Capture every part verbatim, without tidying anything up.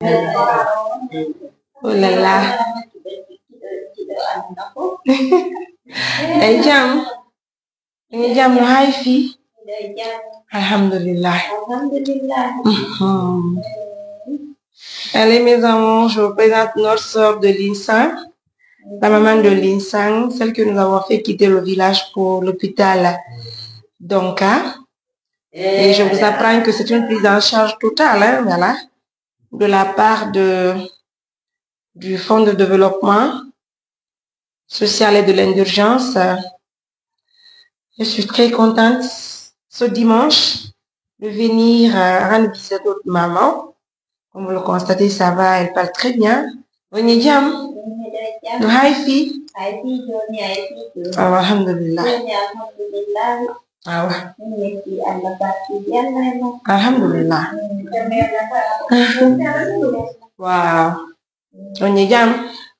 Oh là là. Ɓe jam. Ɓe jam no hay fii. Alhamdulillah. Mhm. Allez, mes amours, je vous présente notre sœur de l'INSA, la maman de l'INSA, celle que nous avons fait quitter le village pour l'hôpital Donka. Et je vous apprends que c'est une prise en charge totale, hein, voilà, de la part de, du Fonds de développement social et de l'indulgence. Je suis très contente ce dimanche de venir, euh, rendre visite à votre maman. Comme vous le constatez, ça va, elle parle très bien. On est bien. No hay fii? Hay fii jooni, hay fii jooni. Awa, alhamdulillah. Jooni, alhamdulillah. Awa. Min yetti Allah, barkiiji Allah e makko. Alhamdulillah. Mm, jooni Allah ka-, Waaw. On e jam.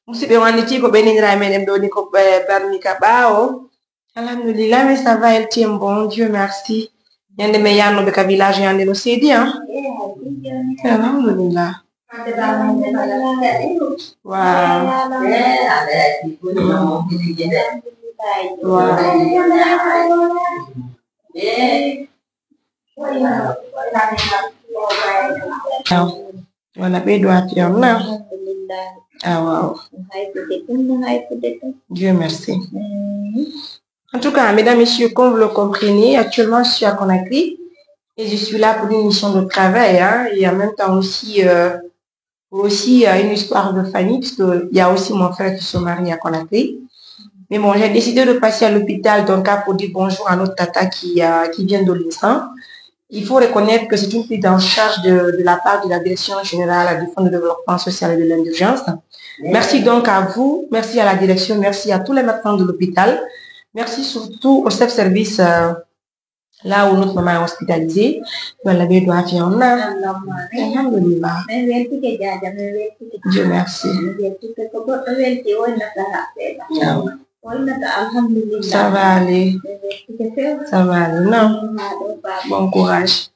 Musidɓe, on anndi ko ɓe neniraa meɗen ɗoo ni ko, eh, barmi ka ɓaawo. Alhamdulillah, mais ça va, elle tient bon, Dieu merci. Ñande men yahnooɓe ka village ñande no seedi, hein? Alhamdulillah. Waaw. Waaw. Voilà, ɓeydo afiya on na. Alhamdulillah. Ah, waaw. No haybude tun, no haybude tun. Dieu merci. Mm. En tout cas, mesdames, messieurs, comme vous le comprenez, actuellement, je suis à Conakry et je suis là pour une mission de travail, hein, et en même temps aussi, euh, pour aussi, euh, une histoire de famille, parce que il y a aussi mon frère qui se marie à Conakry. Mais bon, j'ai décidé de passer à l'hôpital, donc, là, pour dire bonjour à notre tata qui, euh, qui vient de l'INSA. Il faut reconnaître que c'est une prise en charge de, de la part de la Direction générale du Fonds de développement social et de l'indulgence. Merci donc à vous, merci à la direction, merci à tous les médecins de l'hôpital, merci surtout au chef service, euh, là où notre maman est hospitalisée. Yo Allah ɓeydu afiya on na. Allahumma amin. Alhamdulillah. Min weltike, Jaaja, min weltike. Dieu merci. Min weltike, ko goɗɗo welti, wonna sahaa seeɗa. Amin. Wonnata, alhamdulillah. Ça va aller. Ça va aller, non? Bon courage.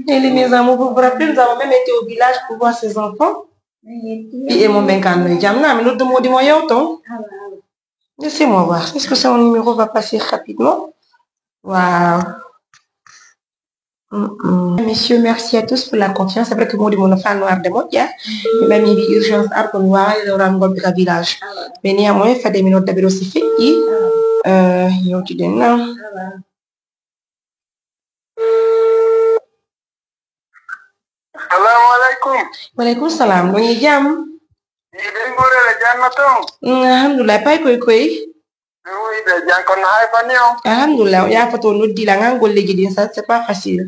Et les, mes amours, vous vous rappelez, nous avons même été au village pour voir ses enfants. Puis, et mon ben, quand nous, jam na, mi noddu Modi mo yewto. Laissez-moi voir. Est-ce que son numéro va passer rapidement? Waaw. Mm-mm. Messieurs, merci à tous pour la confiance. C'est vrai que Modi mo no fanno arde moƴƴa. Mi ɓami mi urgence ar ko mi waawani rewrangol ɓe ka village. Mais néanmoins, fade mi nodda ɓe ɗo si feƴƴi. Euh, yewtiden na. Assalamu alaikum. Wa alaikum salam. Ɗon e jam? Yiɗen gorere janna ton. Mm, alhamdulillah. Pay koy koy. Ɗum yiɗe jam kono hay fani on. Alhamdulillah. O yaafoto noddi la ngan golleji ɗin sa, c'est pas facile.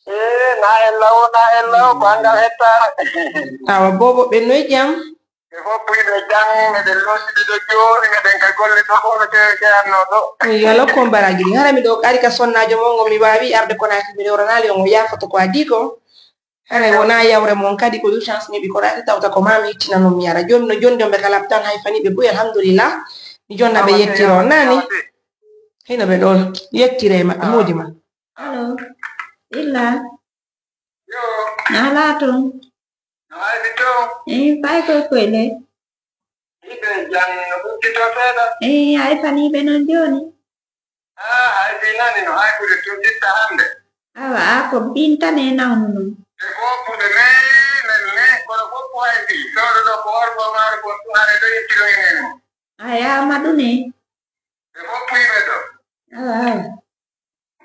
Eh, na en lawo, na en lawo, ko angal hettaare. Awa, bobo ɓe noy jam? Ɓe fof yiɗe jam, meɗen lootidi ɗo jooni, meɗen ka golle ɗo, ko no ke-, ke annoo ɗo. Yo Allah ko mbaraji ɗin. Hara miɗo ari ka sonnaajo mon, ngo mi waawi arde Konakri, mi rewranaali on, o yaafoto ko adii ko. Haray wonaa yawre mon kadi ko urgence mi ɓe koraaki tawta ko maa mi ittina non mi ara. Jooni no jonde on ɓe kala tan hay fani ɓe buy alhamdulillah. Mi jonna ɓe yettiro naani. Hino ɓe ɗon yettire maɓɓe moodi ma. Allo. Illa. Yo. Naa laa ton. No hay mi ton. Eh, fay koy koy le. Iɓe jam no uddito seeɗa. Eh, hay fani ɓe non jooni. Ah, hay mi nani no hay ɓuri tunditta hannde. Awa, a ko bintane nawnu non. E ko ɓuɗe ne, ne, ne, kono fof ko hay fi. Soodo ɗo ko orgo maaro ko ɗum hare ɗo yettiro enen mo. Ay, Amadou ne. E fof yiɓe ɗo. Awa, awa.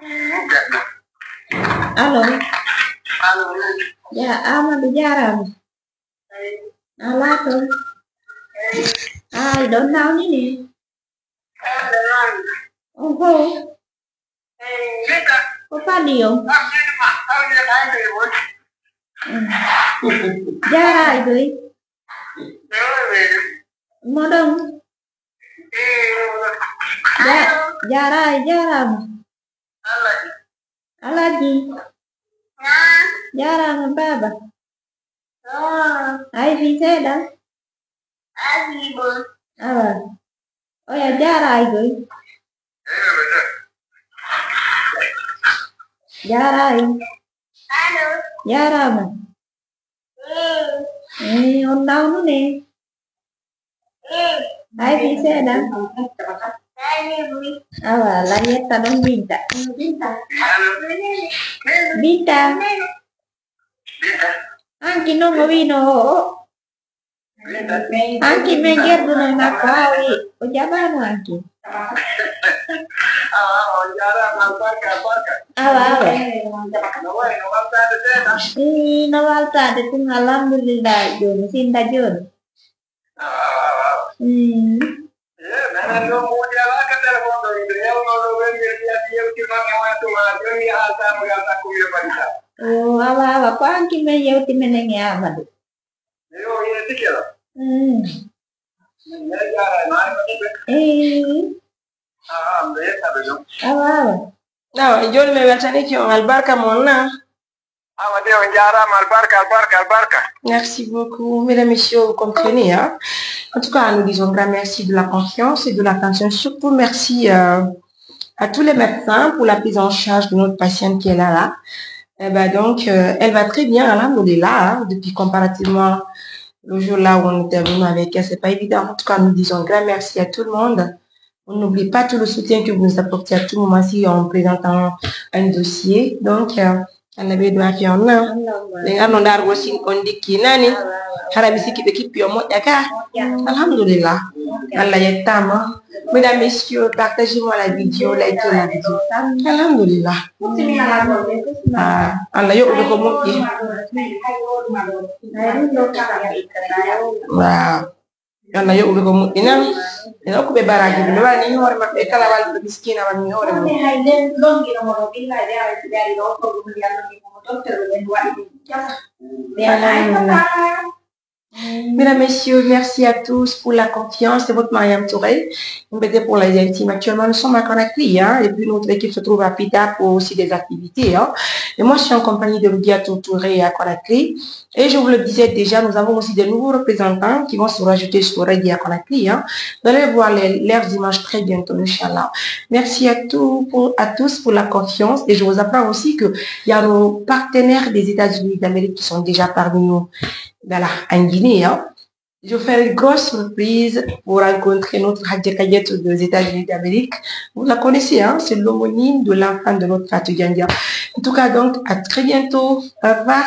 Mm, jaɓɓo. Allo. Allo. Ya, Amadou jaaraama. Alaa ton. Ay, ɗon nawni ni. Oho. Ko fali yo? Mm. Jaaraay doy. Moɗon. Ja-, jaaraay, jaaraama. Alaji. Jaaraama baaba. Ay, fii seeɗa. Awa. Oya jaaraay doy. Jaaraay. Jaaraama. Eh, on nawnu ne. Hay fii seeɗa. Awa, la yetta ɗon Binta. Binta. Hanki non o wiino o, o. Hanki men gerduno makko haa o wi-, o jaɓaano hanki. Awa, awa. Ii, no waltaade tun, alhamdulillahi jooni, sinda jooni. Mm. Oh, awa, awa, ko hanki men yewti menen e Amadou. Mm. Eh. Awa, awa. Awa, jooni mi weltanike on, albarka mon na. Awa de, on jaaraama, albarka, albarka, albarka. Merci beaucoup, mesdames, messieurs, vous comprenez, hein. En tout cas, nous disons grand merci de la confiance et de l'attention. Surtout, merci, euh, à tous les médecins pour la prise en charge de notre patiente qui est là, là. Eh ben, donc, euh, elle va très bien, alhamdoulilah, hein, depuis comparativement le jour là où on était venu avec elle, c'est pas évident. En tout cas, nous disons grand merci à tout le monde. On n'oublie pas tout le soutien que vous nous apportez à tout moment si on présente un, un dossier. Donc, euh, Alla ɓeydu afiya on na. Ɓe ngarno ndaar aussi on ndikki nani. Hara mi sikki ɓe kippi on moƴƴa ka. Alhamdulillah. Alla yettama. Mesdames, messieurs, partagez-moi la vidéo, likez la vidéo. Alhamdulillah. Ah, Alla yoɓuɓe ko moƴƴi. Waaw. Yo Alla yoɓu ɓe ko moƴƴi na. Ina hokku ɓe baraaji, ɓe waɗani hoore maɓɓe, kala walluɗo miskiina waɗani hoore mum. Mesdames, messieurs, merci à tous pour la confiance. C'est votre Mariam Touré, M B D pour les intimes. Actuellement, nous sommes à Conakry, hein, et puis notre équipe se trouve à Pita pour aussi des activités, hein. Et moi, je suis en compagnie de Rudiatou Touré à Conakry. Et je vous le disais déjà, nous avons aussi des nouveaux représentants qui vont se rajouter sur Redia Conakry, hein. Vous allez voir les, leurs images très bientôt, Inch'Allah. Merci à tous pour, à tous pour la confiance. Et je vous apprends aussi que il y a nos partenaires des États-Unis d'Amérique qui sont déjà parmi nous, voilà, en Guinée, hein. Je fais une grosse surprise pour rencontrer notre Hadja Kadiatou des États-Unis d'Amérique. Vous la connaissez, hein, c'est l'homonyme de l'enfant de notre Fatou Diandia. En tout cas, donc, à très bientôt. Au revoir.